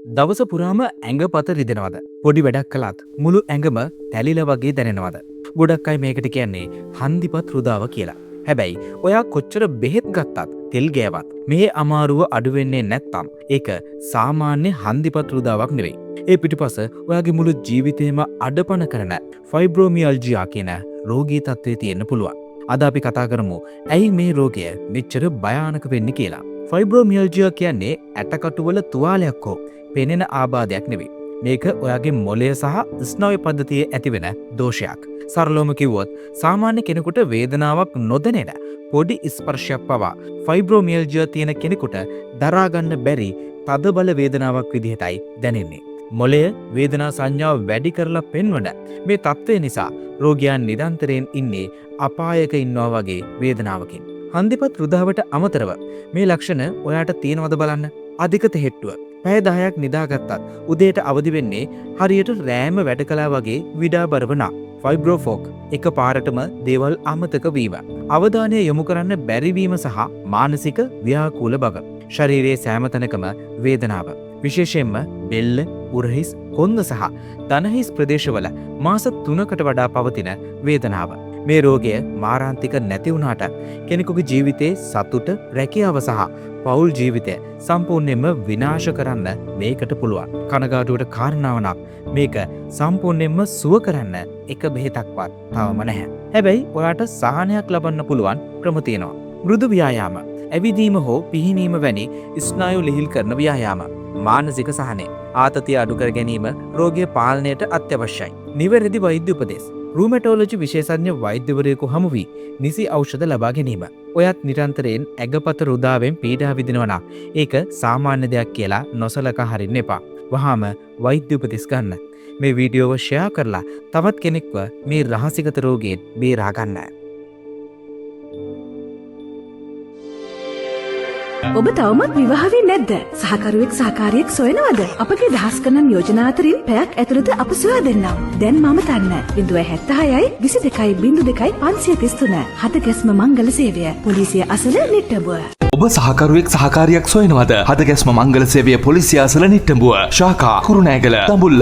දවස පුරාම ඇඟපත රිදෙනවද? පොඩි වැඩක් කළත් මුළු ඇඟම තැලිලා වගේ දැනෙනවද? ගොඩක් අය මේකට කියන්නේ හන්දිපත් රුදාව කියලා. හැබැයි ඔයා කොච්චර බෙහෙත් ගත්තත්, තෙල් ගෑවත් මේ අමාරුව අඩු වෙන්නේ නැත්තම් ඒක සාමාන්‍ය හන්දිපත් රුදාවක් නෙවෙයි. ඒ පිටුපස ඔයාගේ මුළු ජීවිතේම අඩපණ කරන ෆයිබ්‍රෝමියල්ජියා කියන රෝගී තත්ත්වය තියෙන්න පුළුවන්. අද අපි කතා කරමු ඇයි මේ රෝගය මෙච්චර භයානක වෙන්නේ කියලා. ෆයිබ්‍රෝමියල්ජියා කියන්නේ ඇටකටුවල තුවාලයක් හෝ පෙනෙන ආබාධයක් නෙවෙයි. මේක ඔයාගේ මොළය සහ ස්නායු පද්ධතියේ ඇතිවෙන දෝෂයක්. සරලවම කිව්වොත්, සාමාන්‍ය කෙනෙකුට වේදනාවක් නොදැනෙන පොඩි ස්පර්ශයක් පවා ෆයිබ්‍රෝමියල්ජියා තියෙන කෙනෙකුට දරා ගන්න බැරි තදබල වේදනාවක් විදිහටයි දැනෙන්නේ. මොළය වේදනා සංඥාව වැඩි කරලා පෙන්වන මේ තත්ත්වය නිසා රෝගියා නිරන්තරයෙන් ඉන්නේ අපායක ඉන්නවා වගේ වේදනාවකින්. හන්දිපත් රුදාවට අමතරව මේ ලක්ෂණ ඔයාට තියෙනවද බලන්න. අධික තෙහෙට්ටුව. පැය 10ක් නිදාගත්තත් උදේට අවදි වෙන්නේ හරියට රෑම වැඩ කළා වගේ විඩාබරව නම්. ෆයිබ්‍රෝෆෝග්, එක පාරටම දේවල් අමතක වීම. අවධානය යොමු කරන්න බැරිවීම සහ මානසික ව්‍යාකූල බව. ශරීරයේ සෑම තැනකම වේදනාව. විශේෂයෙන්ම බෙල්ල, උරහිස්, කොන්ද සහ දනහිස් ප්‍රදේශවල මාස 3කට වඩා පවතින වේදනාව. මේ රෝගය මාරාන්තික නැති වුණාට කෙනෙකුගේ ජීවිතේ සතුට, රැකියාව සහ පවුල් ජීවිතය සම්පූර්ණයෙන්ම විනාශ කරන්න මේකට පුළුවන්. කනගාටුවට කාරණාව නම් මේක සම්පූර්ණයෙන්ම සුව කරන්න එක බෙහෙතක්වත් තවම නැහැ. හැබැයි ඔයාට සහනයක් ලබන්න පුළුවන් ක්‍රම තියෙනවා. මෘදු ව්‍යායාම, ඇවිදීම හෝ පිහිනීම වැනි ස්නායු ලිහිල් කරන ව්‍යායාම, මානසික සහනය, ආතතිය අඩු කර ගැනීම රෝගය පාලනයට අත්‍යවශ්‍යයි. නිවැරදි වෛද්‍ය උපදෙස්, රූමැටෝලොජි විශේෂඥ වෛද්‍යවරයෙකු හමු වී නිසි ඖෂධ ලබා ගැනීම. ඔයත් නිරන්තරයෙන් ඇඟපත රුදාවෙන් පීඩා විඳිනවා නම් ඒක සාමාන්‍ය දෙයක් කියලා නොසලකා හරින්න එපා. වහාම වෛද්‍ය උපදෙස් ගන්න. මේ වීඩියෝව ෂෙයා කරලා තවත් කෙනෙක්ව මේ රහසිගත රෝගයෙන් බේරා ගන්න. ඔබ තවමත් විවාහ වී නැද්ද? සහකරුවෙක් සහකාරියෙක් සොයනවද? අපගේ දහස් ගණන් යෝජනා අතරින් පැයක් ඇතුළත අප සොයා දෙන්නම්. දැන් මම තන්න 076යි 22 02 533. හදගැස්ම මංගල සේවය. පොලිසිය අසල, නිට්ටඹුව. ඔබ සහකරුවෙක් සහකාරියක් සොයනවද? හදගැස්ම මංගල සේවය, පොලිසිය අසල, නිට්ටඹුව. ශාඛා කුරුණෑගල, දඹුල්ල.